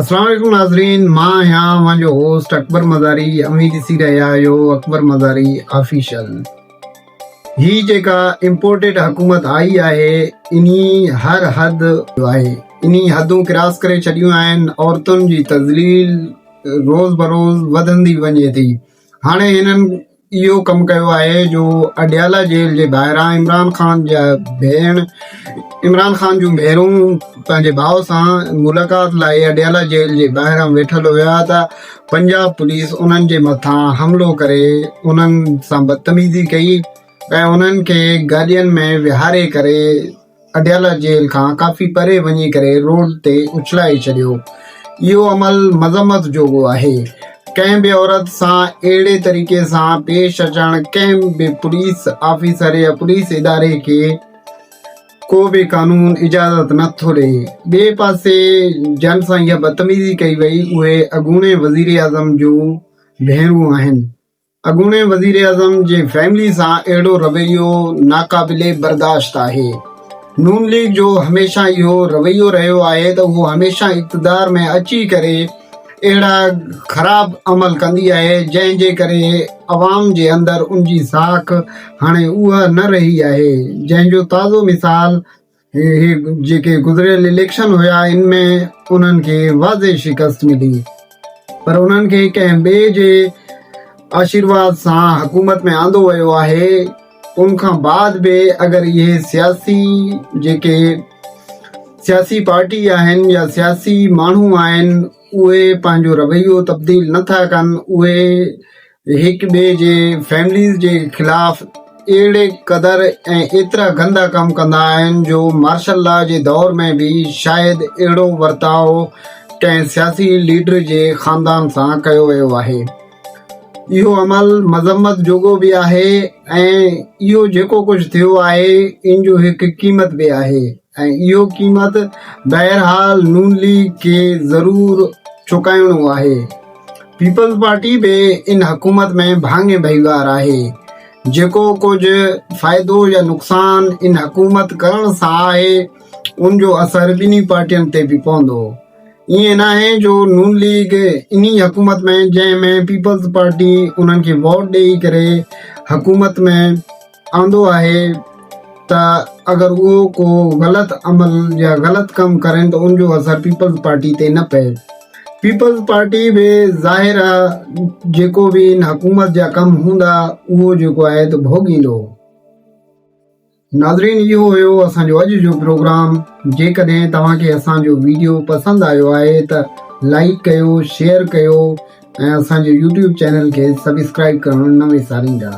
اسلام عليڪم ناظرين مان آهيان اوهان جو هوسٽ اڪبر مزاري اوهين ڏسي رهيا آهيو اڪبر مزاري آفيشل هي جيڪا امپورٽيڊ حڪومت آئي آهي انهي هر حد آهي انهي حدون ڪراس ڪري ڇڏيون آهن عورتن جي تذليل روز بروز وڌندي وڃي ٿي هاڻي هنن اهو ڪم ڪيو آهي جو اڊيالا جيل جي ٻاهران عمران خان جا ڀيڻ عمران خان جون ڀينرون پنهنجي ڀاء سان ملاقات لاء اڊيالا جيل جي ٻاهران ويٺل هيا ته پنجاب پوليس انهن جي مٿان حملو ڪري انهن سان بدتميزي ڪئي ۽ انهن کي گاڏين ۾ ويهاري ڪري اڊيالا جيل کان ڪافي پري وڃي ڪري روڊ تي اڇلائي ڇڏيو. اهو عمل مذمت جوڳو آهي. ڪنهن به عورت سان اهڙي طريقي سان پيش اچڻ ڪنهن به پوليس آفيسر يا پوليس اداري کي ڪو به قانون اجازت نه ٿو ڏئي. ٻئي پاسي جن سان اها بدتميزي ڪئي وئي اهي اڳوڻي وزيراعظم جون ڀينرون آهن. اڳوڻي وزيراعظم جي فيملي سان اهڙو رويو ناقابل برداشت آهي. نون ليگ جو هميشه اهو رويو رهيو آهي ته اهو هميشه اقتدار ۾ اچي ڪري اهڙا خراب عمل ڪندي آهي جنهن جي ڪري عوام جي اندر ان جي ساک هاڻي اها نه رهي آهي جنهن جو تازو مثال هي جيڪي گذريل اليڪشن هيا ان ۾ انهن کي واضح شڪست ملي پر انهن کي ڪنهن ٻئي جي آشيرواد سان حڪومت ۾ آندو ويو آهي ان کان بعد به اگر اهي سياسي جيڪي سياسي پارٽي آهن يا سياسي ماڻهو آهن اهي پنهنجو رويو تبديل نٿا ڪن اهي هڪ ٻئي جي فيمليز جي خلاف اهڙي قدر ۽ ايترا گندا ڪم ڪندا آهن جو مارشل لا جي دور ۾ به شايد اهڙو ورتاء ڪنهن سياسي ليڊر جي خاندان سان ڪيو ويو آهي. اهو عمل مذمت جوڳو به آهي ۽ اهو جيڪو ڪجهه ٿيو آهي ان جو هڪ قيمت به آهي ۽ اهو قيمت بهرحال نون ليگ کي ضرور چڪائڻو آهي. پيپلز پارٽي به ان حڪومت ۾ ڀاڱي ڀائيوار آهي، جيڪو ڪجهه فائدو يا نقصان ان حڪومت ڪرڻ سان آهي، ان جو اثر ٻنهي پارٽين تي به پوندو. ائين ناهي جو نون ليگ انهي حڪومت ۾ جنهن ۾ پيپلز پارٽي انهن کي ووٽ ڏئي ڪري حڪومت ۾ آندو آهي ته اگر اهو ڪو غلط عمل يا غلط ڪم ڪرين ته ان جو اثر پيپلز پارٽي تي نه پئي. پيپلز پارٽي به ظاهر آ جيڪو به ان حڪومت جا ڪم هوندا اهو جيڪو آهي ته ڀوڳيندو. ناظرين اهو هيو اسان جو اڄ جو پروگرام جيڪڏهن توهان کي اسان جو ويڊيو پسند آيو آهي ته لائيڪ ڪيو شيئر ڪيو ۽ اسان جي يوٽيوب چينل کي سبسڪرائيب ڪرڻ نه وساريندا.